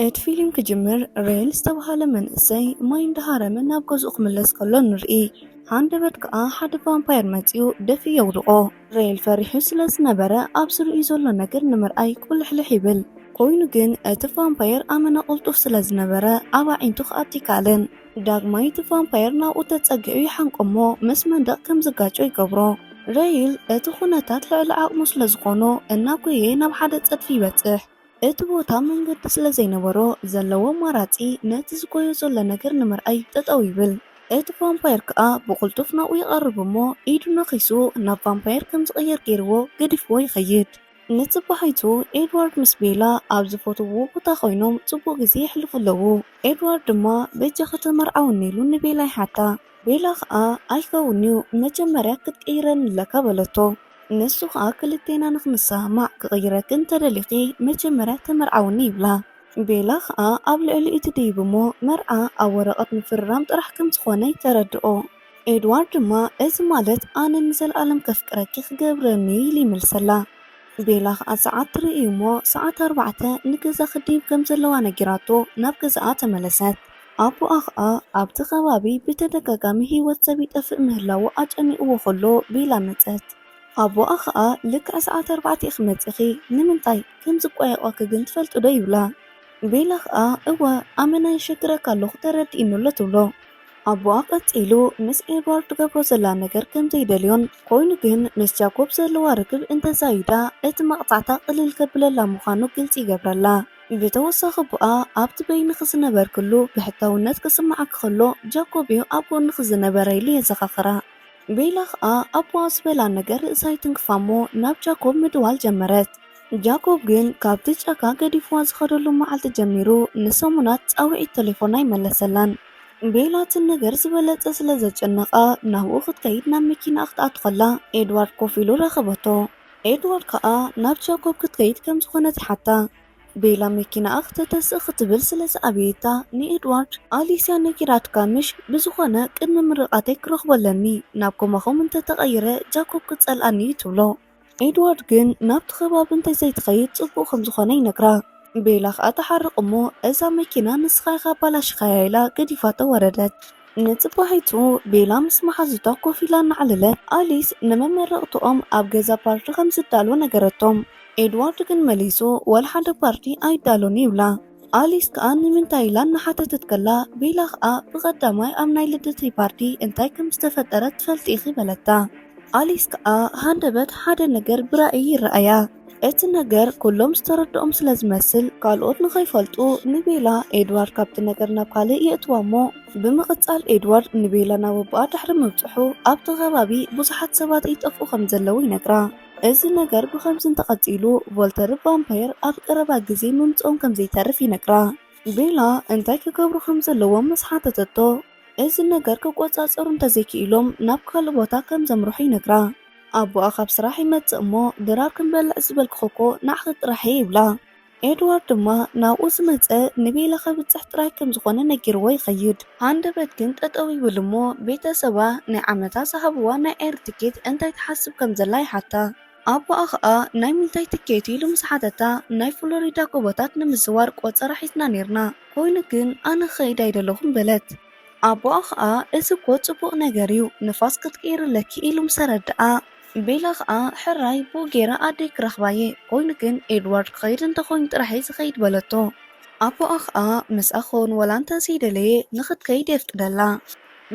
እቲ ፊልም ክጅምር፣ ሬል ዝተባህለ መንእሰይ ማይ እንዳሃረመ ናብ ገዝኡ ክምለስ ከሎ ንርኢ። ሃንደበት ከኣ ሓደ ቫምፓየር መጺኡ ደፊኡ የውድቖ። ሬል ፈሪሑ ስለ ዝነበረ፣ ኣብ ዝርእዩ ዘሎ ነገር ንምርኣይ ቁልሕልሕ ይብል። ኮይኑ ግን፣ እቲ ቫምፓየር ኣመና ቅልጡፍ ስለ ዝነበረ፣ ኣብ ኣዒንቱ ክኣቱ ኣይከኣለን። ዳግማይ እቲ ቫምፓየር ናብኡ ተጸጊዑ ይሓንቆ እሞ፣ ምስ መንደቕ ከም ዝጋጮ ይገብሮ። ሬል እቲ ኩነታት ልዕሊ ዓቕሙ ስለ ዝኾኖ፣ እናጎየ ናብ ሓደ ጸድፊ ይበጽሕ። እቲ ቦታ መንገዲ ስለ ዘይነበሮ፣ ዘለዎ ኣማራጺ ነቲ ዝጎዮ ዘሎ ነገር ንምርኣይ ጠጠው ይብል። እቲ ቫምፓየር ከኣ ብቕልጡፍ ናብኡ ይቐርብ እሞ፣ ኢዱ ነኺሱ ናብ ቫምፓየር ከም ዝቕየር ገይርዎ ገዲፍዎ ይኸይድ። ንጽባሒቱ ኤድዋርድ ምስ ቤላ ኣብ ዝፈትውዎ ቦታ ኮይኖም ጽቡቕ ግዜ የሕልፉ ኣለዉ። ኤድዋርድ ድማ በጃኺ ተመርዓውኒ ኢሉ ንቤላ ይሓታ። ቤላ ከኣ ኣይከውን'ዩ፣ መጀመርያ ክትቅይረኒ ኣለካ በለቶ። ንሱ ከኣ ክልቴና ንኽንሰማማዕ ክቕይረኪ እንተደሊኺ መጀመርያ ተመርዓውኒ ይብላ። ቤላ ከኣ ኣብ ልዕሊኡ ትድይብ እሞ መርዓ ኣብ ወረቐት ምፍርራም ጥራሕ ከም ዝኾነ ተረድኦ። ኤድዋርድ ድማ እዚ ማለት ኣነ ንዘለኣለም ከፍቅረኪ ክገብረኒ ኢሉ ይምልሰላ። ቤላ ከኣ ሰዓት ትርኢ እሞ ሰዓት ኣርባዕተ ንገዛ ክድይብ ከም ዘለዋ ነጊራቶ ናብ ገዛኣ ተመለሰት። ኣቦኣ ከኣ ኣብቲ ከባቢ ብተደጋጋሚ ህይወት ሰብ ይጠፍእ ምህላዉ ኣጨኒቕዎ ከሎ ቤላ መጸት። ኣቦኣ ከኣ ልክዕ ሰዓት ኣርባዕተ ኢኺ መጺኺ፣ ንምንታይ ከምዚ ቋየቋኪ ግን ትፈልጢ ዶ ይብላ። ቤላ ከኣ እወ ኣመና የሸግረካ ኣለኹ ተረዲእኒ ኣሎ ትብሎ። ኣቦኣ ቀጺሉ ምስ ኤድዋርድ ትገብሮ ዘላ ነገር ከም ዘይደልዮን ኮይኑ ግን ምስ ጃኮብ ዘለዋ ርክብ እንተዛይዳ እቲ መቕጻዕታ ቅልል ከብለላ ምዃኑ ግልጺ ይገብረላ። ብተወሳኺ ኣቦኣ ኣብቲ በይንኺ ዝነበርክሉ ብሕታውነት ክስምዓኪ ከሎ ጃኮብ እዩ ኣብ ጎንኺ ዝነበረ ኢሉ የዘኻኽራ። ቤላ ከኣ ኣቦኣ ዝበላ ነገር ርእሳ ይትንክፋ እሞ ናብ ጃኮብ ምድዋል ጀመረት። ጃኮብ ግን ካብቲ ጫካ ገዲፍዋ ዝኸደሉ መዓልቲ ጀሚሩ ንሰሙናት ጻውዒት ቴሌፎን ኣይመለሰላን። ቤላ እቲ ነገር ዝበለጸ ስለ ዘጨነቓ ናብኡ ክትከይድ ናብ መኪናኣ ክትኣቱ ከላ ኤድዋርድ ኮፍ ኢሉ ረኸበቶ። ኤድዋርድ ከኣ ናብ ጃኮብ ክትከይድ ከም ዝኾነት ይሓታ። ቤላ መኪናኣ ክተተስእ ክትብል ስለ ዝኣበየታ ንኤድዋርድ ኣሊስያ ነጊራትካ ምሽ ብዝኾነ ቅድሚ ምርቓተይ ክረኽቦ ኣለኒ ናብ ኮማኹም እንተተቐይረ ጃኮብ ክጸልኣኒ እዩ ትብሎ። ኤድዋርድ ግን ናብቲ ከባቢ እንተዘይትኸይድ ጽቡቕ ከም ዝኾነ ይነግራ። ቤላ ከኣ ትሓርቕ እሞ እዛ መኪና ንስኻ ኢኻ ኣባላሽኻያ ኢላ ገዲፋቶ ወረደት። ንጽባሒቱ ቤላ ምስ መሓዙታ ኮፍ ኢላ እናዕለለት ኣሊስ ንመመረቕትኦም ኣብ ገዛ ፓርቲ ከም ዝዳሎ ነገረቶም። ኤድዋርድ ግን መሊሱ ዋላ ሓደ ፓርቲ ኣይዳሎን ይብላ። ኣሊስ ከኣ ንምንታይ ኢላ እናሓተተት ከላ ቤላ ከኣ ብቐዳማይ ኣብ ናይ ልደተይ ፓርቲ እንታይ ከም ዝተፈጠረ ትፈልጢ ኢኺ በለታ። ኣሊስ ከኣ ሃንደበት ሓደ ነገር ብራእይ ይረኣያ። እቲ ነገር ኩሎም ዝተረድኦም ስለ ዝመስል ካልኦት ንኸይፈልጡ ንቤላ ኤድዋርድ ካብቲ ነገር ናብ ካልእ የእትዋ እሞ ብምቕጻል ኤድዋርድ ንቤላ ናብ ኣቦኣ ድሕሪ ምብጽሑ ኣብቲ ከባቢ ብዙሓት ሰባት ይጠፍኡ ከም ዘለዉ ይነግራ። እዚ ነገር ብኸምዚ እንተቐጺሉ ቮልተር ቫምፓየር ኣብ ቀረባ ግዜ ምምጽኦም ከም ዘይተርፍ ይነግራ። ቤላ እንታይ ክገብሩ ከም ዘለዎም ምስ ሓተተቶ እዚ ነገር ክቆጻጸሩ እንተዘይክኢሎም ናብ ካልእ ቦታ ከም ዘምርሑ ይነግራ። ኣቦኣ ካብ ስራሕ ይመጽእ እሞ ድራር ክንበልዕ ዝበልክኹ እኮ ንዓኺ ጥራሕ እየ ይብላ። ኤድዋርድ ድማ ናብኡ ዝመጸ ንቤላ ከብጽሕ ጥራይ ከም ዝኾነ ነጊርዎ ይኸይድ። ሃንደበት ግን ጠጠው ይብል እሞ ቤተሰባ ናይ ዓመታ ዝሃብዋ ናይ ኤር ትኬት እንታይ ትሓስብ ከም ዘላ ይሓታ። ኣቦኣ ኸኣ ናይ ምንታይ ትኬት ኢሉ ምስ ሓተታ ናይ ፍሎሪዳ ጎቦታት ንምዝዋር ቆጸራ ሒዝና ኔርና ኮይኑ ግን ኣነ ክኸይድ ኣይደለኹን በለት። ኣቦኣ ኸኣ እዚ እኮ ጽቡቕ ነገር እዩ ንፋስ ክትቅይሪ ኣለኪ ኢሉ ምስ ኣረድኣ ቤላ ኸኣ ሕራይ ብኡ ገይረ ኣደይ ክረኽባ እየ ኮይኑ ግን ኤድዋርድ ክኸይድ እንተኾይኑ ጥራሕ እየ ዝኸይድ በለቶ። ኣቦኣ ኸኣ ምስኣ ክኸውን ወላ እንተዘይደለየ ንኽትከይድ የፍቅደላ።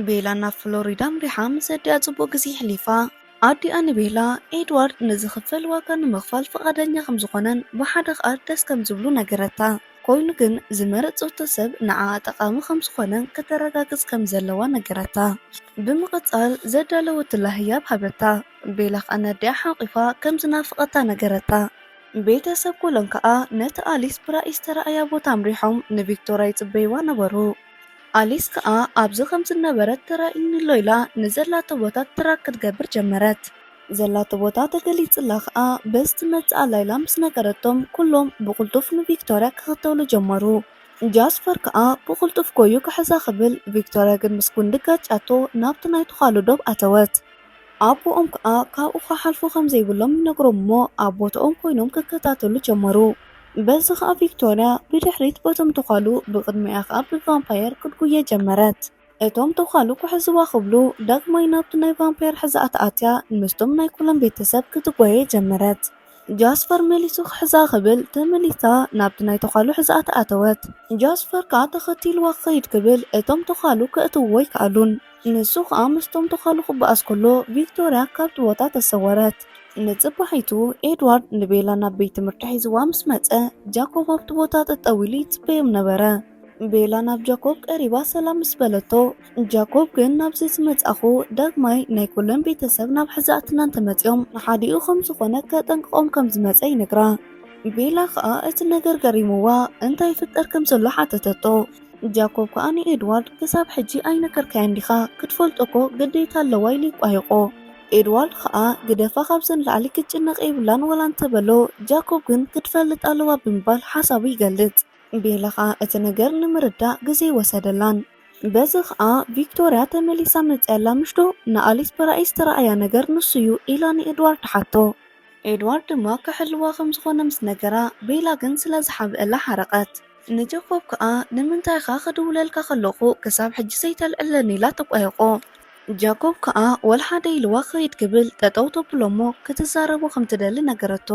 ቤላ ናብ ፍሎሪዳ ኣምሪሓ ምስ ኣዲኣ ጽቡቕ ግዜ ኣሕሊፋ። ኣዲኣ ንቤላ ኤድዋርድ ንዝኽፈል ዋጋ ንምኽፋል ፍቓደኛ ከም ዝኾነን ብሓደ ኸኣ ደስ ከም ዝብሉ ነገረታ። ኮይኑ ግን ዝመረጸቶ ሰብ ንዓኣ ጠቓሚ ከም ዝኾነን ከተረጋግጽ ከም ዘለዋ ነገረታ። ብምቕጻል ዘዳለወትላ ህያብ ሃበታ። ቤላ ኸኣ ነዲኣ ሓቒፋ ከም ዝናፍቐታ ነገረታ። ቤተሰብ ኮለን ከኣ ነቲ ኣሊስ ብራእይ ዝተራእያ ቦታ ኣምሪሖም ንቪክቶርያ ይጽበይዋ ነበሩ። ኣሊስ ከኣ ኣብዚ ከም ዝነበረት ተራእዩኒ ኣሎ ኢላ ንዘላቶ ቦታ ትራክ ክትገብር ጀመረት። ዘላቶ ቦታ ተገሊጽላ ከኣ በዚ ትመጽእ ኣላ ኢላ ምስ ነገረቶም ኩሎም ብቕልጡፍ ንቪክቶርያ ክኽተሉ ጀመሩ። ጃስፐር ከኣ ብቕልጡፍ ጎዩ ክሕዛ ክብል ቪክቶርያ ግን ምስ ጉንዲ ጋጫቶ ናብቲ ናይቱ ኻሉ ዶብ ኣተወት። ኣቦኦም ከኣ ካብኡ ክሓልፉ ከም ዘይብሎም ይነግሮም እሞ ኣብ ቦታኦም ኮይኖም ክከታተሉ ጀመሩ። በዚ ኸኣ ቪክቶርያ ብድሕሪት በቶም ተዃሉ፣ ብቕድሚኣ ኸኣ ብቫምፓየር ክትጉየ ጀመረት። እቶም ተዃሉ ክሕዝዋ ክብሉ፣ ዳግማይ ናብቲ ናይ ቫምፓየር ሕዛኣ ተኣትያ፣ ምስቶም ናይ ኩለን ቤተሰብ ክትጓየ ጀመረት። ጃስፐር መሊሱ ክሕዛ ክብል ተመሊሳ ናብቲ ናይ ተዃሉ ሕዛኣ ተኣተወት። ጃስፐር ከኣ ተኸቲልዋ ክኸይድ ክብል፣ እቶም ተዃሉ ከእትውዎ ኣይከኣሉን። ንሱ ከኣ ምስቶም ተዃሉ ክበኣስ ከሎ፣ ቪክቶርያ ካብቲ ቦታ ተሰወረት። ንጽባሒቱ ኤድዋርድ ንቤላ ናብ ቤት ትምህርቲ ሒዝዋ ምስ መጸ፣ ጃኮብ ኣብቲ ቦታ ጠጠው ኢሉ ይጽበዮም ነበረ። ቤላ ናብ ጃኮብ ቀሪባ ሰላም ምስ በለቶ፣ ጃኮብ ግን ናብዚ ዝመጻኹ ዳግማይ ናይ ኩለን ቤተሰብ ናብ ሕዛእትና እንተመጺኦም ንሓዲኡ ከም ዝኾነ ከጠንቅቖም ከም ዝመጸ ይነግራ። ቤላ ከኣ እቲ ነገር ገሪምዋ እንታይ ይፍጠር ከም ዘሎ ሓተተቶ። ጃኮብ ከኣ ንኤድዋርድ ክሳብ ሕጂ ኣይነገርካያን ዲኻ? ክትፈልጦ እኮ ግዴታ ኣለዋ ኢሉ ይቋየቖ። ኤድዋርድ ከኣ ግደፋ ካብዚ ንላዕሊ ክትጭነቕ የብላን ወላ እንተበሎ፣ ጃኮብ ግን ክትፈልጥ ኣለዋ ብምባል ሓሳቡ ይገልጽ። ቤላ ከኣ እቲ ነገር ንምርዳእ ግዜ ወሰደላን። በዚ ከኣ ቪክቶርያ ተመሊሳ መጺኣላ ምሽዶ ንኣሊስ ብራእይ ዝተረኣያ ነገር ንሱዩ ኢላ ንኤድዋርድ ትሓቶ። ኤድዋርድ ድማ ክሕልዋ ከም ዝኾነ ምስ ነገራ፣ ቤላ ግን ስለ ዝሓብአላ ሓረቐት። ንጃኮብ ከኣ ንምንታይ ኢኻ ክድውለልካ ከለኹ ክሳብ ሕጂ ዘይተልዕለኒ ኢላ ተቋየቖ። ጃኮብ ከኣ ወላ ሓደ ኢልዋ ክኸይድ ክብል ጠጠው ተብሎ እሞ ክትዛረቦ ከም ትደሊ ነገረቶ።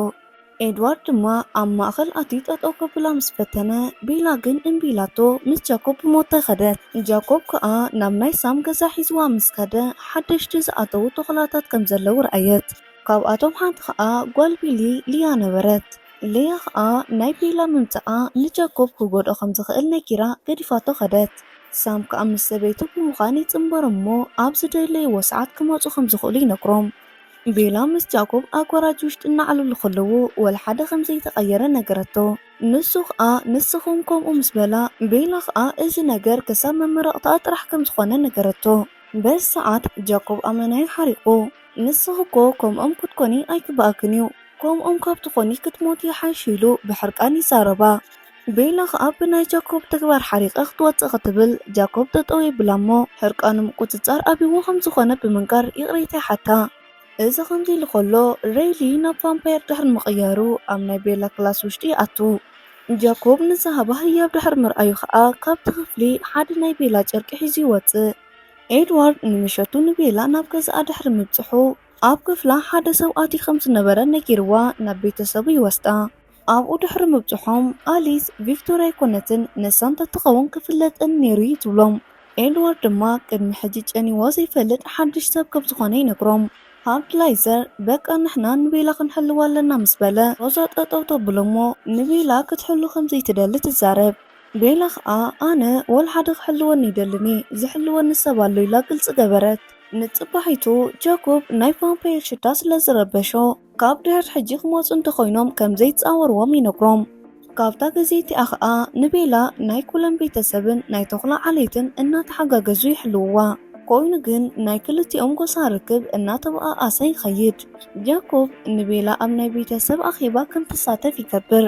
ኤድዋርድ ድማ ኣብ ማእኸል ኣትዩ ጠጠው ከብላ ምስ ፈተነ፣ ቤላ ግን እምቢ ኢላቶ ምስ ጃኮብ ብሞታይ ከደት። ጃኮብ ከኣ ናብ ናይ ሳም ገዛ ሒዝዋ ምስ ከደ፣ ሓደሽቲ ዝኣተዉ ተኹላታት ከም ዘለዉ ረኣየት። ካብኣቶም ሓንቲ ከኣ ጓል ቢሊ ሊያ ነበረት። ሊያ ከኣ ናይ ቤላ ምምጻኣ ንጃኮብ ክጎድኦ ከም ዝኽእል ነጊራ ገዲፋቶ ከደት። ሳም ከኣ ምስ ሰበይቱ ብምዃን ይጽንበሮም እሞ ኣብ ዝደለይዎ ሰዓት ክመጹ ከም ዝኽእሉ ይነግሮም። ቤላ ምስ ጃኮብ ኣብ ጋራጅ ውሽጢ እናዕለሉ ከለዉ ወላ ሓደ ከም ዘይተቐየረ ነገረቶ። ንሱ ከኣ ንስኹም ከምኡ ምስ በላ፣ ቤላ ከኣ እዚ ነገር ክሳብ መመረቕታኣ ጥራሕ ከም ዝኾነ ነገረቶ። በዚ ሰዓት ጃኮብ ኣመናዩ ሓሪቑ፣ "ንስኺ እኮ ከምኦም ክትኮኒ ኣይግብኣክን እዩ፣ ከምኦም ካብ ትኾኒ ክትሞቲ ይሓይሽ" ኢሉ ብሕርቃን ይዛረባ። ቤላ ከኣ ብናይ ጃኮብ ተግባር ሓሪቐ ክትወጽእ ክትብል ጃኮብ ጠጠው የብላ እሞ ሕርቃኑ ምቁጽጻር ኣብይዎ ከም ዝኾነ ብምንጋር ይቕሬታ ይሓታ። እዚ ከምዚ ኢሉ ከሎ ሬይሊ ናብ ቫምፓየር ድሕሪ ምቕያሩ ኣብ ናይ ቤላ ክላስ ውሽጢ ይኣቱ። ጃኮብ ንዝሃባ ህያብ ድሕሪ ምርኣዩ ከኣ ካብቲ ክፍሊ ሓደ ናይ ቤላ ጨርቂ ሒዙ ይወጽእ። ኤድዋርድ ንምሸቱ ንቤላ ናብ ገዛኣ ድሕሪ ምብጽሑ ኣብ ክፍላ ሓደ ሰብ ኣትዩ ከም ዝነበረ ነጊርዋ ናብ ቤተሰቡ ይወስዳ። ኣብኡ ድሕሪ ምብጽሖም ኣሊስ ቪክቶርያ ኣይኮነትን ንሳ እንተትኸውን ክፍለጠኒ ነይሩ እዩ ትብሎም። ኤድዋርድ ድማ ቅድሚ ሕጂ ጨኒዎ ዘይፈልጥ ሓድሽ ሰብ ከም ዝኾነ ይነግሮም። ሃርድ ላይዘር በቃ ንሕና ንቤላ ክንሕልዋ ኣለና ምስ በለ ሮዛ ጠጠው ተብሎ እሞ ንቤላ ክትሕሉ ከም ዘይትደሊ ትዛረብ። ቤላ ኸኣ ኣነ ወላ ሓደ ክሕልወኒ ይደልን እየ፣ ዝሕልወኒ ሰብ ኣሎ ኢላ ግልጺ ገበረት። ንጽባሒቱ ጃኮብ ናይ ቫምፓየር ሽታ ስለ ዝረበሾ ካብ ድሕሪ ሕጂ ክመጹ እንተኾይኖም ከም ዘይጻወርዎም ይነግሮም። ካብታ ግዜ እቲኣ ኸኣ ንቤላ ናይ ኩለን ቤተሰብን ናይ ተኹላ ዓሌትን እናተሓጋገዙ ይሕልውዋ። ኮይኑ ግን ናይ ክልቲኦም ጎሳ ርክብ እናተበኣኣሰ ይኸይድ። ጃኮብ ንቤላ ኣብ ናይ ቤተሰብ ኣኼባ ከም ትሳተፍ ይገብር።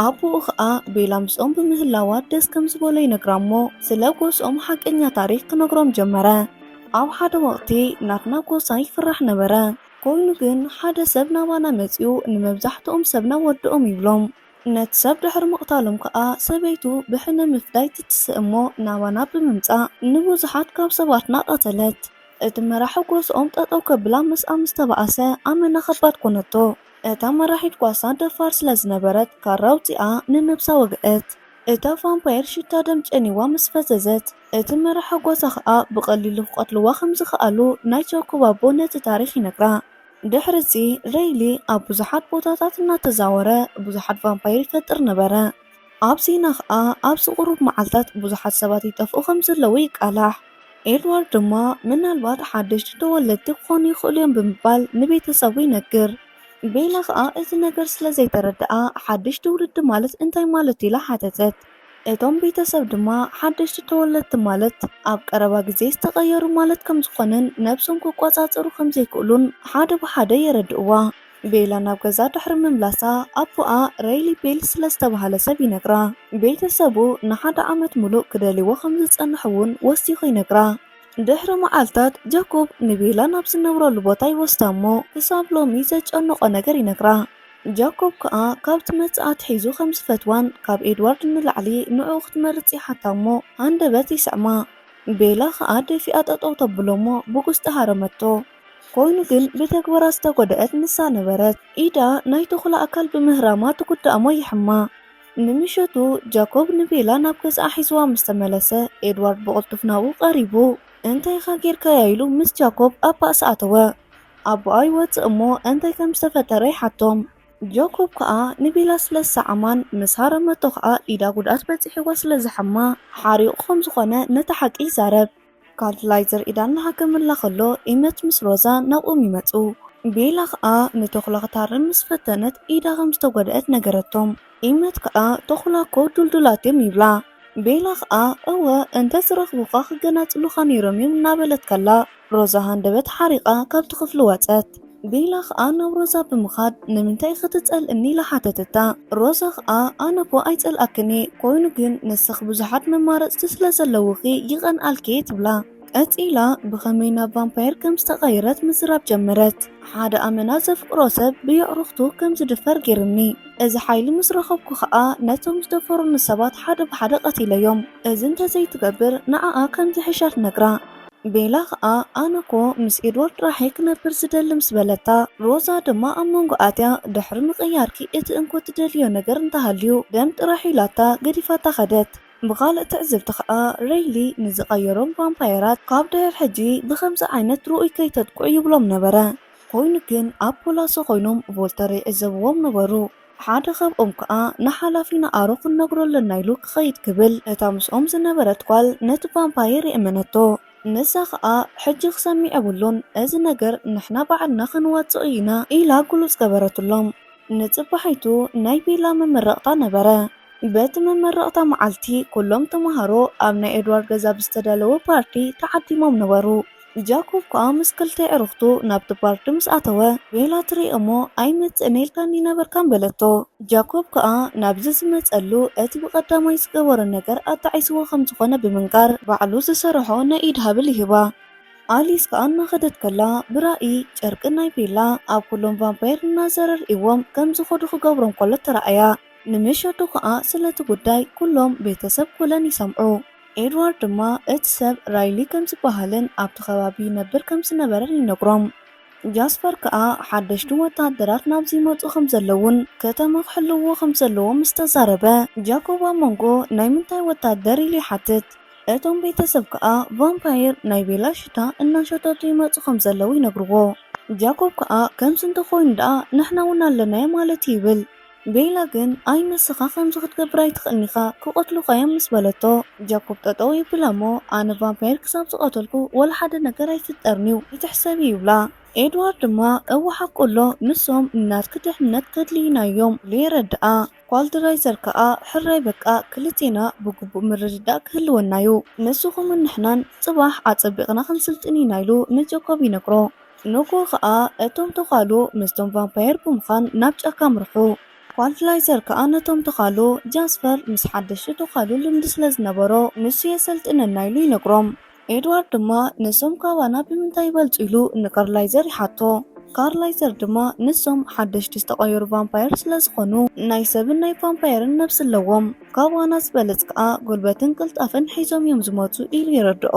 ኣቦኡ ኸኣ ቤላ ምስኦም ብምህላዋ ደስ ከም ዝበሎ ይነግራ እሞ ስለ ጎስኦም ሓቀኛ ታሪኽ ክነግሮም ጀመረ። ኣብ ሓደ ወቕቲ ናትና ጎሳ ይፍራሕ ነበረ። ኮይኑ ግን ሓደ ሰብ ናባና መጺኡ ንመብዛሕትኦም ሰብና ወድኦም ይብሎም። ነቲ ሰብ ድሕሪ ምቕታሎም ከኣ ሰበይቱ ብሕነ ምፍዳይ ትትስእ እሞ ናባና ብምምጻእ ንብዙሓት ካብ ሰባትና ቀተለት። እቲ መራሒ ጎስኦም ጠጠው ከብላ ምስኣ ምስ ተባኣሰ ኣመና ከባድ ኮነቶ። እታ መራሒት ጓሳ ደፋር ስለ ዝነበረት ካራ ኣውጺኣ ንነብሳ ወግአት። እታ ቫምፓየር ሽታ ደም ጨኒዋ ምስ ፈዘዘት እቲ መራሒ ጓሳ ከኣ ብቐሊሉ ክቐትልዋ ከም ዝኸኣሉ ናይ ጃኮብ ኣቦ ነቲ ታሪኽ ይነግራ። ድሕሪ እዚ ሬይሊ ኣብ ብዙሓት ቦታታት እናተዛወረ ብዙሓት ቫምፓየር ይፈጥር ነበረ። ኣብ ዜና ኸኣ ኣብዚ ቁሩብ መዓልታት ብዙሓት ሰባት ይጠፍኡ ከም ዘለዉ ይቃላሕ። ኤድዋርድ ድማ ምናልባት ሓደሽቲ ተወለድቲ ክኾኑ ይኽእሉ እዮም ብምባል ንቤተሰቡ ይነግር። ቤላ ኸኣ እቲ ነገር ስለ ዘይተረድኣ ሓድሽ ትውልዲ ማለት እንታይ ማለት ኢላ ሓተተት። እቶም ቤተሰብ ድማ ሓደሽቲ ተወለድቲ ማለት ኣብ ቀረባ ግዜ ዝተቐየሩ ማለት ከም ዝኾነን ነብሶም ክቆጻጸሩ ከም ዘይክእሉን ሓደ ብሓደ የረድእዋ። ቤላ ናብ ገዛ ድሕሪ ምምላሳ ኣቦኣ ሬይሊ ቤል ስለ ዝተባህለ ሰብ ይነግራ። ቤተሰቡ ንሓደ ዓመት ሙሉእ ክደልይዎ ከም ዝጸንሑ እውን ወሲኹ ይነግራ። ድሕሪ መዓልታት ጃኮብ ንቤላ ናብ ዝነብረሉ ቦታ ይወስዳ እሞ ክሳብ ሎሚ ዘጨነቖ ነገር ይነግራ። ጃኮብ ከኣ ካብቲ መጽኣ ኣትሒዙ ከም ዝፈትዋን ካብ ኤድዋርድ ንላዕሊ ንዕኡ ክትመርጽ ይሓታ እሞ ሃንደበት ይስዕማ። ቤላ ከኣ ደፊኣ ጠጠው ተብሎ እሞ ብጉስጢ ሃረመቶ። ኮይኑ ግን ብተግባራ ዝተጎድኣት ንሳ ነበረት። ኢዳ ናይ ተኹላ ኣካል ብምህራማ ትጉዳእ እሞ ይሕማ። ንምሸቱ ጃኮብ ንቤላ ናብ ገዛኣ ሒዝዋ ምስ ተመለሰ፣ ኤድዋርድ ብቕልጡፍ ናብኡ ቀሪቡ፣ "እንታይ ኢኻ ጌርካያ?" ኢሉ ምስ ጃኮብ ኣብ ባእሲ ኣተወ። ኣቦኣ ይወጽእ እሞ እንታይ ከም ዝተፈጠረ ይሓቶም። ጃኮብ ከኣ ንቤላ ስለ ዝሰዓማን ምስ ሃረመቶ ከኣ ኢዳ ጉድኣት በጺሕዋ ስለ ዝሐማ ሓሪቑ ከም ዝኾነ ነቲ ሓቂ ይዛረብ። ካልድላይዘር ኢዳ እናሃከመላ ከሎ ኢመት ምስ ሮዛ ናብኦም ይመጹ። ቤላ ከኣ ንተኹላ ክትሃርም ምስ ፈተነት ኢዳ ከም ዝተጎድአት ነገረቶም። ኢመት ከኣ "ተኹላ እኮ ዱልዱላት እዮም" ይብላ። ቤላ ከኣ "እወ እንተ ዝረኽቡኻ ክገናጽሉኻ ነይሮም እዮም" እናበለት ከላ ሮዛ ሃንደበት ሓሪቓ ካብቲ ክፍሊ ወጸት። ቤላ ከኣ ናብ ሮዛ ብምኻድ "ንምንታይ ኢኺ ትጸልእኒ?" ኢላ ሓተተታ። ሮዛ ከኣ "ኣነ እኮ ኣይጸልኣክን እየ፣ ኮይኑ ግን ንስኺ ብዙሓት መማረጽቲ ስለ ዘለውኺ ይቐንኣልኪ እየ" ትብላ። ቀጺላ "ብኸመይ ናብ ቫምፓየር ከም ዝተቐየረት ምዝራብ ጀመረት። "ሓደ ኣመና ዘፍቅሮ ሰብ ብየዕሩኽቱ ከም ዝድፈር ገይሩኒ። እዚ ሓይሊ ምስ ረኸብኩ ከኣ ነቶም ዝደፈሩኒ ሰባት ሓደ ብሓደ ቀቲለዮም። እዚ እንተዘይትገብር ንዓኣ ከም ዝሕሻ ትነግራ።" ቤላ ከኣ "ኣነ እኮ ምስ ኤድዋርድ ጥራሕ እየ ክነብር ዝደሊ" ምስ በለታ፣ ሮዛ ድማ ኣብ መንጎ ኣትያ "ድሕሪ ምቕያርኪ እቲ እንኮ ትደልዮ ነገር እንተሃልዩ ደም ጥራሕ" ኢላታ ገዲፋታ ከደት። ብኻልእ ትዕዝብቲ ከኣ ሬይሊ ንዝቐየሮም ቫምፓየራት ካብ ድሕር ሕጂ ብኸምዚ ዓይነት ርኡይ ከይተጥቅዑ ይብሎም ነበረ። ኮይኑ ግን ኣብ ፖላሶ ኮይኖም ቮልተር ይዕዘብዎም ነበሩ። ሓደ ካብኦም ከኣ "ንሓላፊና ኣሮ ክንነግሮ ኣለና" ኢሉ ክኸይድ ክብል፣ እታ ምስኦም ዝነበረት ጓል ነቲ ቫምፓየር የእመነቶ። ንሳ ከኣ "ሕጂ ክሰምዕ የብሉን፣ እዚ ነገር ንሕና ባዕልና ክንዋጽኦ ኢና" ኢላ ግሉጽ ገበረትሎም። ንጽባሒቱ ናይ ቤላ መመረቕታ ነበረ። በቲ መመረቕታ መዓልቲ ኩሎም ተመሃሮ ኣብ ናይ ኤድዋርድ ገዛ ብዝተዳለወ ፓርቲ ተዓዲሞም ነበሩ። ጃኮብ ከኣ ምስ ክልተ ኣዕሩኽቱ ናብቲ ፓርቲ ምስ ኣተወ፣ "ቤላ ትርኢ እሞ ኣይመጽእን ኢልካኒ ነበርካ" በለቶ። ጃኮብ ከኣ ናብዚ ዝመጸሉ እቲ ብቐዳማይ ዝገበሮ ነገር ኣጣዒስዎ ከም ዝኾነ ብምንጋር፣ ባዕሉ ዝሰርሖ ናይ ኢድ ሃብል ይህባ። ኣሊስ ከኣ እናኸደት ከላ ብራኢ ጨርቂ ናይ ቤላ ኣብ ኩሎም ቫምፓየር እናዘረ ርእይዎም ከም ዝኸዱ ክገብሮም ከሎ ተራእያ። ንምሸቱ ከኣ ስለቲ ጉዳይ ኩሎም ቤተሰብ ኩለን ይሰምዑ። ኤድዋርድ ድማ እቲ ሰብ ራይሊ ከም ዝበሃልን ኣብቲ ከባቢ ይነብር ከም ዝነበረን ይነግሮም። ጃስፐር ከኣ ሓደሽቲ ወታደራት ናብዚ ይመጹ ከም ዘለውን ከተማ ክሕልውዎ ከም ዘለዎም ምስ ተዛረበ፣ ጃኮብ ኣብ መንጎ "ናይ ምንታይ ወታደር?" ኢሉ ይሓትት። እቶም ቤተሰብ ከኣ ቫምፓየር ናይ ቤላ ሽታ እናሸተቱ ይመጹ ከም ዘለዉ ይነግርዎ። ጃኮብ ከኣ "ከምዚ እንተኾይኑ ደኣ ንሕና እውን ኣለናዮ ማለት እዩ" ይብል። ቤላ ግን "ኣይ ንስኻ ከምዚ ክትገብር ኣይትኽእልን ኢኻ፣ ክቐትሉኻ እዮም" ምስ በለቶ፣ ጃኮብ ጠጠው ይብላ እሞ "ኣነ ቫምፓየር ክሳብ ዝቐተልኩ ወላ ሓደ ነገር ኣይፍጠርን እዩ፣ ይትሕሰቢ" ይብላ። ኤድዋርድ ድማ "እወ ሓቁ ኣሎ፣ ንሶም ንናትኪ ድሕነት ከድልዩና እዮም" ኢሉ የረድኣ። ኳልድራይዘር ከኣ "ሕራይ በቃ ክልቴና ብግቡእ ምርድዳእ ክህልወና እዩ፣ ንስኹምን ንሕናን ጽባሕ ኣጸቢቕና ክንስልጥን ኢና" ኢሉ ንጃኮብ ይነግሮ። ንግሆ ከኣ እቶም ተዃሉ ምስቶም ቫምፓየር ብምዃን ናብ ጫካ ኣምርሑ። ኳልድላይዘር ከኣ ነቶም ተዃሉ "ጃስፐር ምስ ሓደሽቲ ተዃሉ ልምዲ ስለ ዝነበሮ ንሱ የሰልጥነና" ኢሉ ይነግሮም። ኤድዋርድ ድማ "ንሶም ካባና ብምንታይ ይበልጹ?" ኢሉ ንካርላይዘር ይሓቶ። ካርላይዘር ድማ "ንሶም ሓደሽቲ ዝተቐየሩ ቫምፓየር ስለ ዝኾኑ ናይ ሰብን ናይ ቫምፓየርን ነብሲ ኣለዎም። ካባና ዝበለጽ ከኣ ጉልበትን ቅልጣፈን ሒዞም እዮም ዝመጹ" ኢሉ የረድኦ።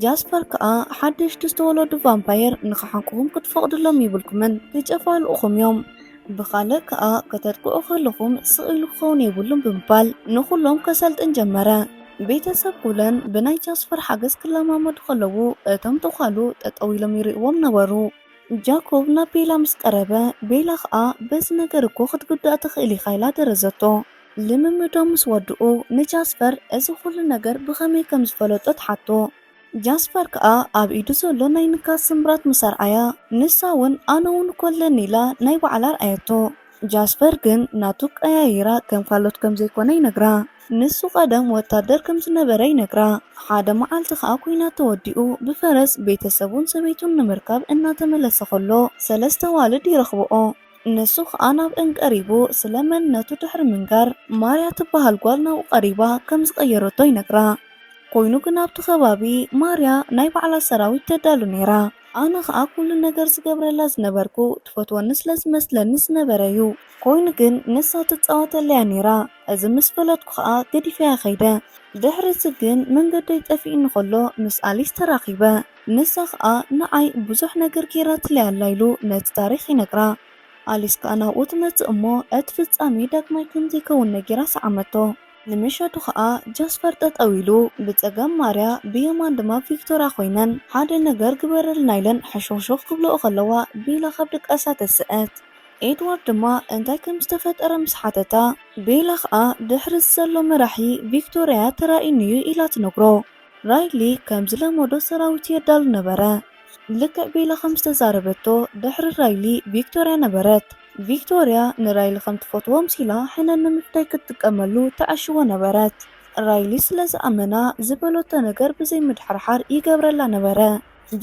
ጃስፐር ከኣ "ሓደሽቲ ዝተወለዱ ቫምፓየር ንኽሓንቅኹም ክትፈቕድሎም ይብልኩምን፣ ክጨፋልቑኹም እዮም። ብኻልእ ከኣ ከተጥቅዑ ከለኹም ስቕ ኢሉ ክኸውን የብሉን" ብምባል ንኹሎም ከሰልጥን ጀመረ። ቤተሰብ ኩለን ብናይ ጃስፐር ሓገዝ ክለማመዱ ከለዉ፣ እቶም ተዃሉ ጠጠው ኢሎም ይርእይዎም ነበሩ። ጃኮብ ናብ ቤላ ምስ ቀረበ፣ ቤላ ከኣ "በዚ ነገር እኮ ክትጉዳእ ትኽእል ኢኻ" ኢላ ደረዘቶ። ልምምዶም ምስ ወድኡ፣ ንጃስፐር እዚ ኩሉ ነገር ብኸመይ ከም ዝፈለጦ ትሓቶ። ጃስፐር ከኣ ኣብ ኢዱ ዘሎ ናይ ንካስ ስምብራት ምስ ኣርኣያ፣ ንሳ እውን "ኣነ እውን እኮ ኣለኒ" ኢላ ናይ ባዕላ ኣርኣየቶ። ጃስፐር ግን ናቱ ቀያይራ ከም ካልኦት ከም ዘይኮነ ይነግራ። ንሱ ቀደም ወታደር ከም ዝነበረ ይነግራ። ሓደ መዓልቲ ከኣ ኲናት ተወዲኡ ብፈረስ ቤተሰቡን ሰበይቱን ንምርካብ እናተመለሰ ከሎ ሰለስተ ኣዋልድ ይረኽብኦ። ንሱ ከኣ ናብአን ቀሪቡ ስለ መንነቱ ድሕሪ ምንጋር፣ ማርያ ትበሃል ጓል ናብኡ ቀሪባ ከም ዝቐየረቶ ይነግራ። ኮይኑ ግን ኣብቲ ከባቢ ማርያ ናይ ባዕላ ሰራዊት ተዳሉ ነይራ። ኣነ ኸኣ ኩሉ ነገር ዝገብረላ ዝነበርኩ ትፈትወኒ ስለ ዝመስለኒ ዝነበረ እዩ። ኮይኑ ግን ንሳ ትጻወተለያ ነይራ። እዚ ምስ ፈለጥኩ ኸኣ ገዲፈያ ኸይደ። ድሕሪ እዚ ግን መንገደይ ጠፊእኒ ኸሎ ምስ ኣሊስ ተራኺበ። ንሳ ኸኣ ንዓይ ብዙሕ ነገር ገይራትለይ ኣላ ኢሉ ነቲ ታሪኽ ይነግራ። ኣሊስ ከኣ ናብኡ ትመጽእ እሞ እቲ ፍጻሜ ዳግማይ ከም ዘይከውን ነጊራ ሰዓመቶ። ንምሸቱ ኸኣ ጃስፐር ጠጠው ኢሉ፣ ብጸጋም ማርያ ብየማን ድማ ቪክቶርያ ኮይነን ሓደ ነገር ግበረልና ኢለን ሕሹኽሹኽ ክብልኦ ከለዋ ቤላ ካብ ድቃሳ ተስአት። ኤድዋርድ ድማ እንታይ ከም ዝተፈጠረ ምስ ሓተታ፣ ቤላ ኸኣ ድሕሪ ዘሎ መራሒ ቪክቶርያ ተራኢኑ እዩ ኢላ ትነግሮ። ራይሊ ከም ዝለመዶ ሰራዊት የዳሉ ነበረ። ልክዕ ቤላ ከም ዝተዛረበቶ ድሕሪ ራይሊ ቪክቶርያ ነበረት። ቪክቶርያ ንራይሊ ከም ትፈትዎ ኣምሲላ ሕነ ንምፍዳይ ክትጥቀመሉ ተዓሽዎ ነበረት። ራይሊ ስለ ዝኣመና ዝበለቶ ነገር ብዘይ ምድሕርሓር ይገብረላ ነበረ።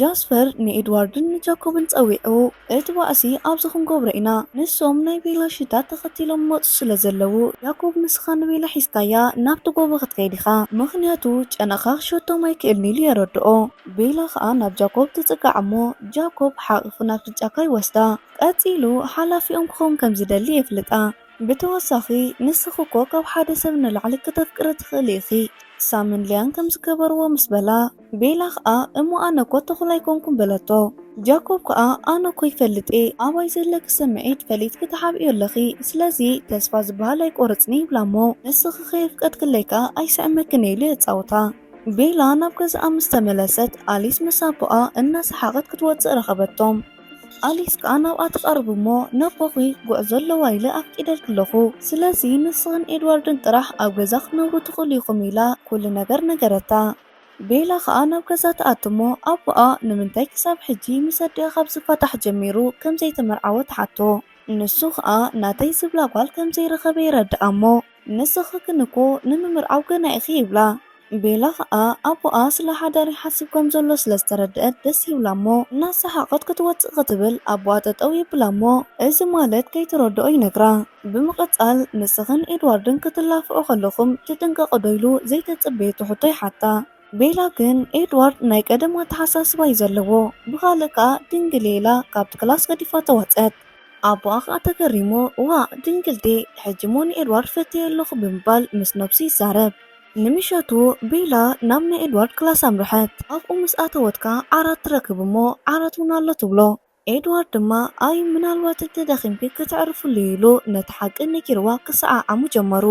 ጃስፐር ንኤድዋርድን ንጃኮብን ጸዊዑ፣ እቲ ባእሲ ኣብዚ ክንገብሮ ኢና። ንሶም ናይ ቤላ ሽታ ተኸቲሎም መጹ ስለ ዘለዉ፣ ጃኮብ ንስኻ ንቤላ ሒዝካያ ናብቲ ጎቦ ክትከይድ ኢኻ፣ ምኽንያቱ ጨነኻ ክሸቶም ኣይክእልን ኢሉ የረድኦ። ቤላ ኸኣ ናብ ጃኮብ ትጽጋዕ እሞ ጃኮብ ሓቒፉ ናብቲ ጫካ ይወስዳ። ቀጺሉ ሓላፊኦም ክኸውን ከም ዝደሊ የፍልጣ። ብተወሳኺ ንስኺ እኮ ካብ ሓደ ሰብ ንላዕሊ ክተፍቅሪ ትኽእሊ ኢኺ። ሳምን ሊያን ከም ዝገበርዎ ምስ በላ፣ ቤላ ኸኣ እሞ ኣነ እኮ ተኹላ ኣይኮንኩን በለቶ። ጃኮብ ከኣ ኣነ እኮ ይፈልጥ እየ፣ ኣባይ ዘለኪ ስምዒት ፈሊጥኪ ትሓብእዮ ኣለኺ፣ ስለዚ ተስፋ ዝበሃል ኣይቆርጽን ይብላ እሞ ንስኺ ከየፍቀድክለይ ከኣ ኣይስዕመክን እየ ኢሉ የጻውታ። ቤላ ናብ ገዛኣ ምስ ተመለሰት ኣሊስ ምስ ኣቦኣ እናሰሓቐት ክትወጽእ ረኸበቶም። ኣሊስ ከኣ ናብኣ ትቐርብ እሞ ነቦኺ ጉዕዞ ኣለዋ ኢለ ኣፍቂደልኪ ኣለኹ፣ ስለዚ ንስኽን ኤድዋርድን ጥራሕ ኣብ ገዛ ክትነብሩ ትኽእሉ ኢኹም ኢላ ኩሉ ነገር ነገረታ። ቤላ ኸኣ ናብ ገዛ ትኣቱ እሞ ኣቦኣ ንምንታይ ክሳብ ሕጂ ምስ ኣዲኣ ካብ ዝፋታሕ ጀሚሩ ከም ዘይተመርዓወ ትሓቶ። ንሱ ኸኣ ናተይ ዝብላ ጓል ከም ዘይረኸበ የረድኣ እሞ ንስኺ ግን እኮ ንምምርዓው ገና ኢኺ ይብላ። ቤላ ኸኣ ኣቦኣ ስለ ሓዳር ይሓስብ ከም ዘሎ ስለ ዝተረድአት ደስ ይብላ እሞ እናሰሓቐት ክትወጽእ ክትብል ኣቦኣ ጠጠው የብላ እሞ እዚ ማለት ከይትረድኦ ይነግራ። ብምቕጻል ንስኽን ኤድዋርድን ክትላፍዑ ከለኹም ትጥንቀቑ ዶ ኢሉ ዘይተጸበየቶ ሕቶ ይሓታ። ቤላ ግን ኤድዋርድ ናይ ቀደም ኣተሓሳስባ እዩ ዘለዎ። ብኻልእ ከኣ ድንግል እየ ኢላ ካብቲ ክላስ ገዲፋቶ ወጸት። ኣቦኣ ከኣ ተገሪሙ፣ ዋእ ድንግል ድየ? ሕጂ እሞ ንኤድዋርድ ፈትየ ኣለኹ ብምባል ምስ ነብሱ ይዛረብ። ንምሸቱ ቤላ ናብ ናይ ኤድዋርድ ክላስ ኣምርሐት። ኣብኡ ምስ ኣተወት ከኣ ዓራት ትረክብ እሞ ዓራት እውን ኣሎ ትብሎ። ኤድዋርድ ድማ ኣይ ምናልባት እንተደኺምኪ ከተዕርፍሉ እዩ ኢሉ ነቲ ሓቂ ነጊርዋ ክሰዓዓሙ ጀመሩ።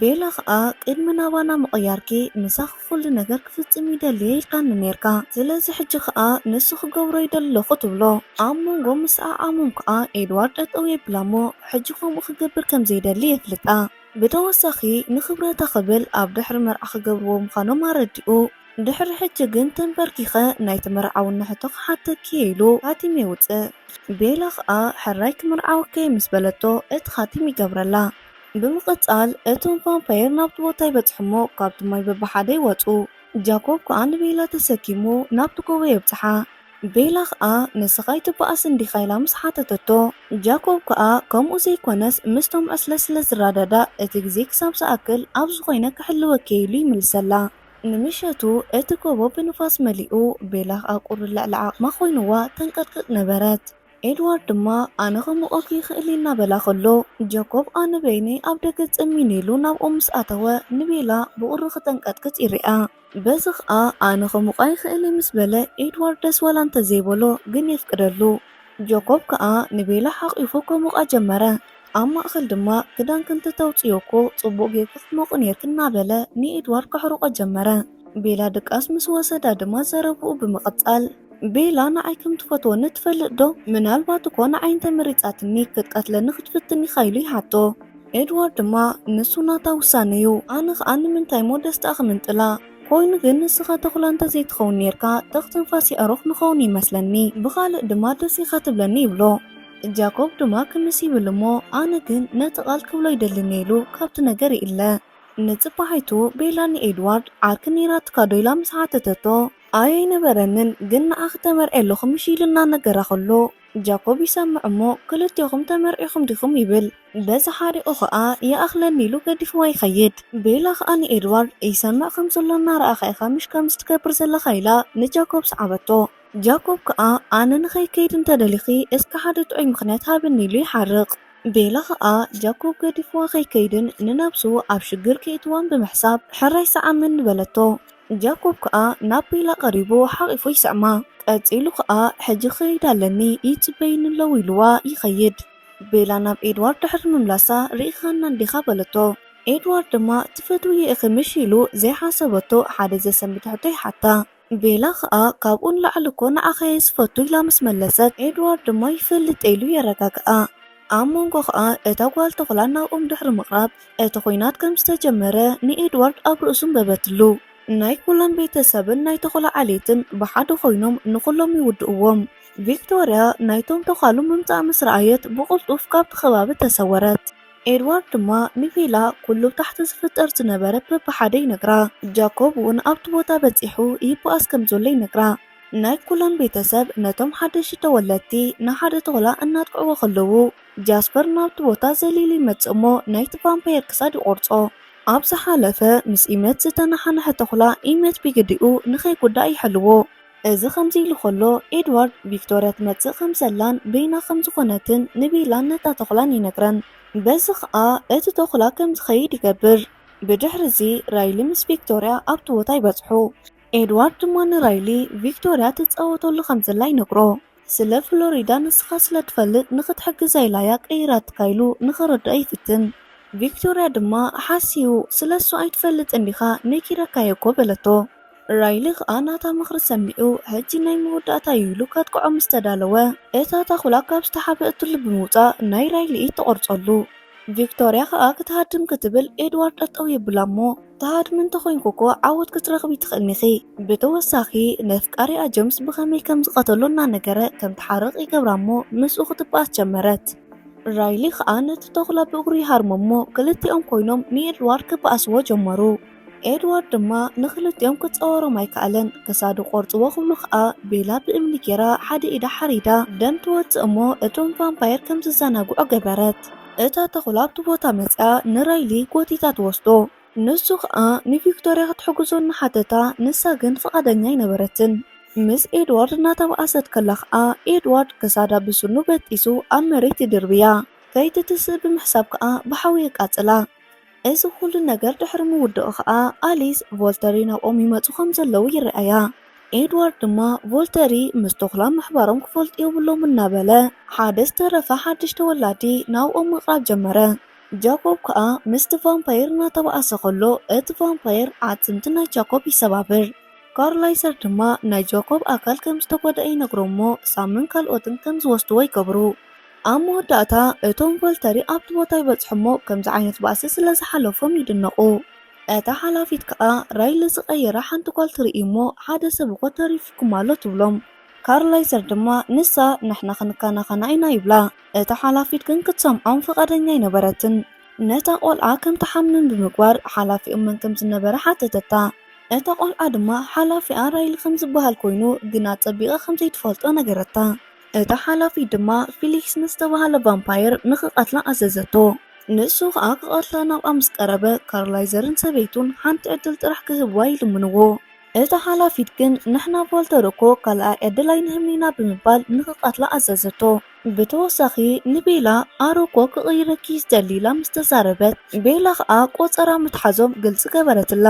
ቤላ ኸኣ ቅድሚ ናባና ምቕያርኪ ምሳኺ ኩሉ ነገር ክፍጽም ይደሊ እየ ኢልካኒ ኔርካ። ስለዚ ሕጂ ኸኣ ንሱ ክገብሮ ይደሊ ኣለኹ ትብሎ። ኣብ መንጎ ምስዓዓሞም ከኣ ኤድዋርድ ጠጠው የብላ እሞ ሕጂ ከምኡ ክገብር ከም ዘይደሊ የፍልጣ። ብተወሳኺ ንኽብረታ ክብል ኣብ ድሕሪ መርዓ ክገብርዎ ምዃኖም ኣረዲኡ። ድሕሪ ሕጂ ግን ተንበርኪኸ ናይቲ መርዓውኒ ሕቶ ክሓተኪ እየ ኢሉ ካቲም የውጽእ። ቤላ ኸኣ ሕራይ ክምርዓወኪ እየ ምስ በለቶ እቲ ካቲም ይገብረላ። ብምቕጻል እቶም ቫምፓየር ናብቲ ቦታ ይበጽሑ እሞ ካብቲ ማይ በብሓደ ይወጹ። ጃኮብ ከኣ ንቤላ ተሰኪሙ ናብቲ ጎቦ የብጽሓ። ቤላ ኸኣ ንስኻ ኣይትበኣስን ዲኻ ኢላ ምስ ሓተተቶ፣ ጃኮብ ከኣ ከምኡ ዘይኮነስ ምስቶም ዕስለ ስለ ዝረዳዳእ እቲ ግዜ ክሳብ ዝኣክል ኣብዚ ኮይነ ክሕልወኪ እየ ኢሉ ይምልሰላ። ንምሸቱ እቲ ጎቦ ብንፋስ መሊኡ፣ ቤላ ኸኣ ቁሪ ልዕሊ ዓቕማ ኮይንዋ ተንቀጥቅጥ ነበረት። ኤድዋርድ ድማ ኣነ ኸሙቐኪ ይኽእል እናበላ ኸሎ፣ ጃኮብ ኣነ በይነይ ኣብ ደገ ጸሚኒ ኢሉ ናብኦም ምስ ኣተወ ንቤላ ብቑሪ ክተንቀጥቅጥ ይርኣ። በዚ ኸኣ ኣነ ኸሙቓ ይኽእል ምስ በለ ኤድዋርድ ደስ ዋላ እንተዘይበሎ ግን የፍቅደሉ። ጃኮብ ከኣ ንቤላ ሓቒፉ ከሙቓ ጀመረ። ኣብ ማእኸል ድማ ክዳንኪ እንተተውጽዮ እኮ ጽቡቕ ጌርኪ ክትሞቒ ኔርኪ እናበለ ንኤድዋርድ ከሕርቖ ጀመረ። ቤላ ድቃስ ምስ ወሰዳ ድማ ዘረብኡ ብምቕጻል፣ ቤላ ንዓይ ከም ትፈትወኒ ትፈልጥ ዶ? ምናልባት እኮ ንዓይ እንተመሪጻትኒ ክትቀትለኒ ክትፍትን ኢኻ ኢሉ ይሓቶ። ኤድዋርድ ድማ ንሱ ናታ ውሳነ እዩ፣ ኣነ ኸኣ ንምንታይ እሞ ደስታኣ ክምንጥላ? ኮይኑ ግን ንስኻ ተኹላ እንተዘይትኸውን ኔርካ ተኽትንፋስ የዕሩኽ ንኸውን ይመስለኒ፣ ብኻልእ ድማ ደስ ኢኻ ትብለኒ ይብሎ። ጃኮብ ድማ ክምስ ይብል እሞ ኣነ ግን ነቲ ቃል ክብሎ ይደልኒ ኢሉ ካብቲ ነገር ይእለ። ንጽባሒቱ ቤላ ንኤድዋርድ ዓርኪ ኔራትካ ዶ ኢላ ምስ ሓተተቶ፣ ኣይ ኣይነበረንን፣ ግን ንዓኺ ተመርዕየ ኣለኹ ምሽ ኢሉ እናነገራ ከሎ ጃኮብ ይሰምዕ እሞ፣ ክልቴኹም ተመርዒኹም ዲኹም? ይብል። በዚ ሓሪቑ ኸኣ ይኣኽለኒ ኢሉ ገዲፍዋ ይኸይድ። ቤላ ኸኣ ንኤድዋርድ፣ ይሰምዕ ከም ዘሎ እናረኣኻ ኢኻ ምሽ ከምዚ ትገብር ዘለኻ? ኢላ ንጃኮብ ሰዓበቶ። ጃኮብ ከኣ፣ ኣነ ንኸይከይድ እንተደሊኺ እስከ ሓደ ጥዑይ ምኽንያት ሃብኒ ኢሉ ይሓርቕ። ቤላ ኸኣ ጃኮብ ገዲፍዋ ከይከይድን ንነብሱ ኣብ ሽግር ከይእትዋን ብምሕሳብ፣ ሕራይ ሰዓመኒ በለቶ። ጃኮብ ከኣ ናብ ቤላ ቀሪቡ ሓቒፉ ይስዕማ። ቀጺሉ ከኣ፣ ሕጂ ክኸይድ ኣለኒ፣ ይጽበይኒ ኣለዉ ኢልዋ ይኸይድ። ቤላ ናብ ኤድዋርድ ድሕሪ ምምላሳ፣ ርኢኻና እንዲኻ በለቶ። ኤድዋርድ ድማ፣ ትፈትውዮ ኢኺ ምሽ ኢሉ ዘይሓሰበቶ ሓደ ዘሰንብድ ሕቶ ይሓታ። ቤላ ኸኣ፣ ካብኡ ንላዕሊ እኮ ንዓኻ እየ ዝፈቱ ኢላ ምስ መለሰት፣ ኤድዋርድ ድማ ይፈልጥ ኢሉ የረጋግኣ። ኣብ መንጎ ኸኣ እታ ጓል ተኹላ ናብኦም ድሕሪ ምቕራብ፣ እቲ ኹናት ከም ዝተጀመረ ንኤድዋርድ ኣብ ርእሱ ኣንበበትሉ። ናይ ኩለን ቤተሰብን ናይ ተኹላ ዓሌትን ብሓደ ኮይኖም ንኹሎም ይውድእዎም። ቪክቶርያ ናይቶም ተዃሉ ምምጻእ ምስ ረኣየት ብቕልጡፍ ካብቲ ከባቢ ተሰወረት። ኤድዋርድ ድማ ንቤላ ኩሉ ብታሕቲ ዝፍጠር ዝነበረ በብሓደ ይነግራ። ጃኮብ እውን ኣብቲ ቦታ በጺሑ ይበኣስ ከም ዘሎ ይነግራ። ናይ ኩለን ቤተሰብ ነቶም ሓደሽቲ ተወለድቲ ንሓደ ተኹላ እናጥቅዕዎ ከለዉ፣ ጃስፐር ናብቲ ቦታ ዘሊሉ ይመጽእ እሞ ናይቲ ቫምፓየር ክሳድ ይቖርጾ። ኣብ ዝሓለፈ ምስ ኢመት ዝተነሓነሐ ተኹላ ኢመት ብግዲኡ ንኸይጉዳእ ይሕልዎ። እዚ ከምዚ ኢሉ ከሎ፣ ኤድዋርድ ቪክቶርያ ትመጽእ ከም ዘላን በይና ከም ዝኾነትን ንቤላን ነታ ተኹላን ይነግረን። በዚ ኸኣ እቲ ተኹላ ከም ዝኸይድ ይገብር። ብድሕሪ እዚ ራይሊ ምስ ቪክቶርያ ኣብቲ ቦታ ይበጽሑ። ኤድዋርድ ድማ ንራይሊ ቪክቶርያ ትጻወተሉ ከም ዘላ ይነግሮ። ስለ ፍሎሪዳ ንስኻ ስለ ትፈልጥ ንኽትሕግዛ ኢላ እያ ቀይራትካ ኢሉ ንኽረድኣ ይፍትን። ቪክቶርያ ድማ ሓስዩ፣ ስለ እሱ ኣይትፈልጥን ዲኻ? ነጊረካዮ እኮ በለቶ። ራይሊ ኸኣ ናታ ምኽሪ ሰሚዑ፣ ሕጂ ናይ መወዳእታ እዩ ኢሉ ከጥቅዖ ምስ ተዳለወ፣ እታ ተኹላ ካብ ዝተሓብአትሉ ብምውጻእ ናይ ራይሊ ኢድ ትቖርጸሉ። ቪክቶርያ ኸኣ ክትሃድም ክትብል ኤድዋርድ ጠጠው የብላ እሞ፣ ትሃድሚ እንተኾይንኩ እኮ ዓወት ክትረኽቢ ትኽእልኒ ኢኺ። ብተወሳኺ ነፍቃሪኣ ጀምስ ብኸመይ ከም ዝቐተሎ እናነገረ ከም ትሓርቕ ይገብራ እሞ ምስኡ ክትበኣስ ጀመረት። ራይሊ ኸኣ ነቲ ተኹላ ብእግሩ ይሃርሞ እሞ ክልቲኦም ኮይኖም ንኤድዋርድ ክበኣስዎ ጀመሩ። ኤድዋርድ ድማ ንኽልቲኦም ክጻወሮም ኣይከኣለን። ክሳዱ ቆርጽዎ ክብሉ ኸኣ ቤላ ብእምኒ ጌራ ሓደ ኢዳ ሓሪዳ ደም ትወጽእ እሞ እቶም ቫምፓየር ከም ዝዘናግዑ ገበረት። እታ ተኹላ ኣብቲ ቦታ መጺኣ ንራይሊ ጎቲታ ትወስዶ። ንሱ ኸኣ ንቪክቶርያ ክትሕግዞ እናሓተታ፣ ንሳ ግን ፍቓደኛ ኣይነበረትን። ምስ ኤድዋርድ እናተባኣሰት ከላ ኸኣ ኤድዋርድ ክሳዳ ብስኑ በጢሱ ኣብ መሬት ይድርብያ። ከይትትስእ ብምሕሳብ ከኣ ብሓዊ የቃጽላ። እዚ ኩሉ ነገር ድሕሪ ምውድኡ ኸኣ ኣሊስ ቮልተሪ ናብኦም ይመጹ ከም ዘለዉ ይረኣያ። ኤድዋርድ ድማ ቮልተሪ ምስ ተኹላ ምሕባሮም ክፈልጡ የብሎም እናበለ ሓደ ዝተረፈ ሓድሽ ተወላዲ ናብኦም ምቕራብ ጀመረ። ጃኮብ ከኣ ምስቲ ቫምፓየር እናተባኣሰ ከሎ እቲ ቫምፓየር ዓጽምቲ ናይ ጃኮብ ይሰባብር። ካርላይዘር ድማ ናይ ጃኮብ ኣካል ከም ዝተጎድአ ይነግሮ እሞ ሳምን ካልኦትን ከም ዝወስድዎ ይገብሩ። ኣብ መወዳእታ እቶም ቮልተሪ ኣብቲ ቦታ ይበጽሑ እሞ ከምዚ ዓይነት ባእሲ ስለ ዝሓለፎም ይድነቑ። እታ ሓላፊት ከኣ ራይሊ ዝቐየራ ሓንቲ ጓል ትርኢ እሞ ሓደ ሰብ እኮ ተሪፉኩም ኣሎ ትብሎም። ካርላይዘር ድማ ንሳ ንሕና ክንከናኸና ኢና ይብላ። እታ ሓላፊት ግን ክትሰምዖም ፍቓደኛ ኣይነበረትን። ነታ ቆልዓ ከም ትሓምም ብምግባር ሓላፊኦም መን ከም ዝነበረ ሓተተታ። እታ ቆልዓ ድማ ሓላፊኣ ራይሊ ከም ዝበሃል ኮይኑ ግን ኣጸቢቓ ከም ዘይትፈልጦ ነገረታ። እታ ሓላፊት ድማ ፊሊክስ ንዝተባህለ ቫምፓየር ንኽቐትላ ኣዘዘቶ። ንሱ ኸኣ ክቐትላ ናብኣ ምስ ቀረበ ካርላይዘርን ሰበይቱን ሓንቲ ዕድል ጥራሕ ክህብዋ ይልምንዎ። እታ ሓላፊት ግን ንሕና ቮልተር እኮ ካልኣይ ዕድል ኣይንህብን ኢና ብምባል ንኽቐትላ ኣዘዘቶ። ብተወሳኺ ንቤላ ኣሮኮ ክቕይረኪ ዝደሊ ኢላ ምስ ተዛረበት ቤላ ኸኣ ቆጸራ ምትሓዞም ግልጺ ገበረትላ።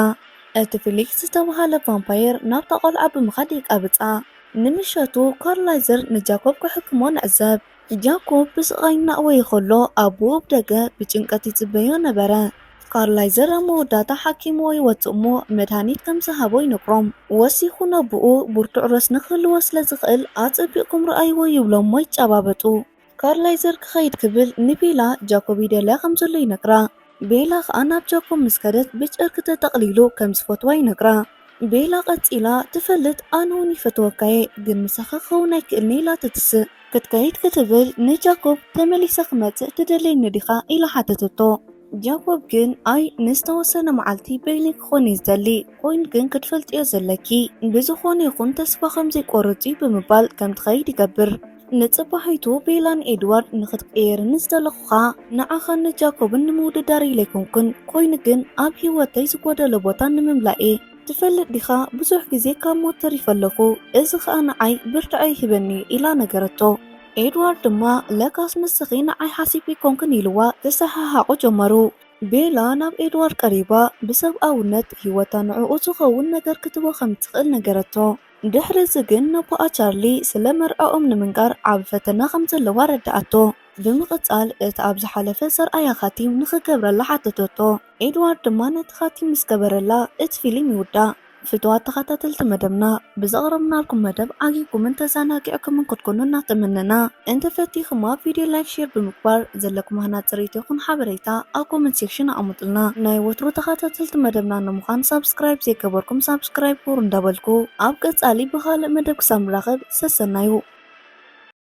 እቲ ፊሊክስ ዝተባህለ ቫምፓየር ናብታ ቆልዓ ብምኻድ የቃብጻ። ንምሸቱ ካርላይዘር ንጃኮብ ክሕክሞ ንዕዘብ። ጃኮብ ብስቓይ እናእወየ ከሎ ኣቦኡ ብደገ ብጭንቀት ይጽበዮ ነበረ። ካርላይዘር ኣብ መወዳእታ ሓኪምዎ ይወጽእ እሞ መድሃኒት ከም ዝሃቦ ይነግሮም። ወሲኹ ነቦኡ ብርቱዕ ርእስ ንኽህልዎ ስለ ዝኽእል ኣጸቢቕኩም ረኣይዎ ይብሎ እሞ ይጨባበጡ። ካርላይዘር ክኸይድ ክብል ንቤላ ጃኮብ ይደልያ ከም ዘሎ ይነግራ። ቤላ ኸኣ ናብ ጃኮብ ምስ ከደት ብጨርቂ ተጠቕሊሉ ከም ዝፈትዋ ይነግራ። ቤላ ቀጺላ ትፈልጥ ኣነ እውን ይፈትወካየ ግን ምሳኻ ክኸውን ኣይክእልኒ ኢላ ትትስእ። ክትከይድ ክትብል ንጃኮብ ተመሊሰ ክመጽእ ትደልየኒ ዲኻ ኢላ ሓተተቶ። ጃኮብ ግን ኣይ ንዝተወሰነ መዓልቲ በይነይ ክኾን እየ ዝደሊ ኮይኑ ግን ክትፈልጥዮ ዘለኪ ብዝኾነ ይኹን ተስፋ ከም ዘይቆርጽ እዩ ብምባል ከም ትኸይድ ይገብር። ንጽባሒቱ ቤላን ኤድዋርድ ንኽትቀየርኒ ዝደለኹኻ ንዓኻን ንጃኮብን ንምውድዳር ኢለ ኣይኮንኩን። ኮይኑ ግን ኣብ ህይወተይ ዝጎደለ ቦታ ንምምላእ እየ። ትፈልጥ ዲኻ፣ ብዙሕ ግዜ ካብ ሞት ተሪፈ ኣለኹ፣ እዚ ኸኣ ንዓይ ብርትዐ ይህበኒ እዩ ኢላ ነገረቶ። ኤድዋርድ ድማ ለካስ ንስኺ ንዓይ ሓሲብኪ ኣይኮንክን ኢልዋ ክሰሓሓቑ ጀመሩ። ቤላ ናብ ኤድዋርድ ቀሪባ ብሰብኣውነት ህይወታ ንዕኡ ዝኸውን ነገር ክትቦ ከም እትኽእል ነገረቶ። ድሕሪ እዚ ግን ነቦኣ ቻርሊ ስለ መርዓኦም ንምንጋር ዓቢ ፈተና ከም ዘለዋ ኣረድኣቶ። ብምቕጻል እቲ ኣብ ዝሓለፈ ዘርኣያ ኻቲም ንኽገብረላ ሓተተቶ። ኤድዋርድ ድማ ነቲ ኻቲም ምስ ገበረላ እቲ ፊልም ይውዳእ። ፍቱዋት ተኸታተልቲ መደብና፣ ብዘቕረብናልኩም መደብ ዓጊብኩምን ተዘናጊዕኩምን ክትኮኑ እናተመነና፣ እንተፈቲኹማ ቪድዮ ላይክ ሼር ብምግባር ዘለኩም ሃናጺ ርእይቶ ይኹን ሓበሬታ ኣብ ኮመንት ሴክሽን ኣቐምጡልና። ናይ ወትሩ ተኸታተልቲ መደብና ንምዃን ሳብስክራይብ ዘይገበርኩም ሳብስክራይብ ግበሩ እንዳበልኩ፣ ኣብ ቀጻሊ ብኻልእ መደብ ክሳብ ንራኸብ ሰሰናዩ።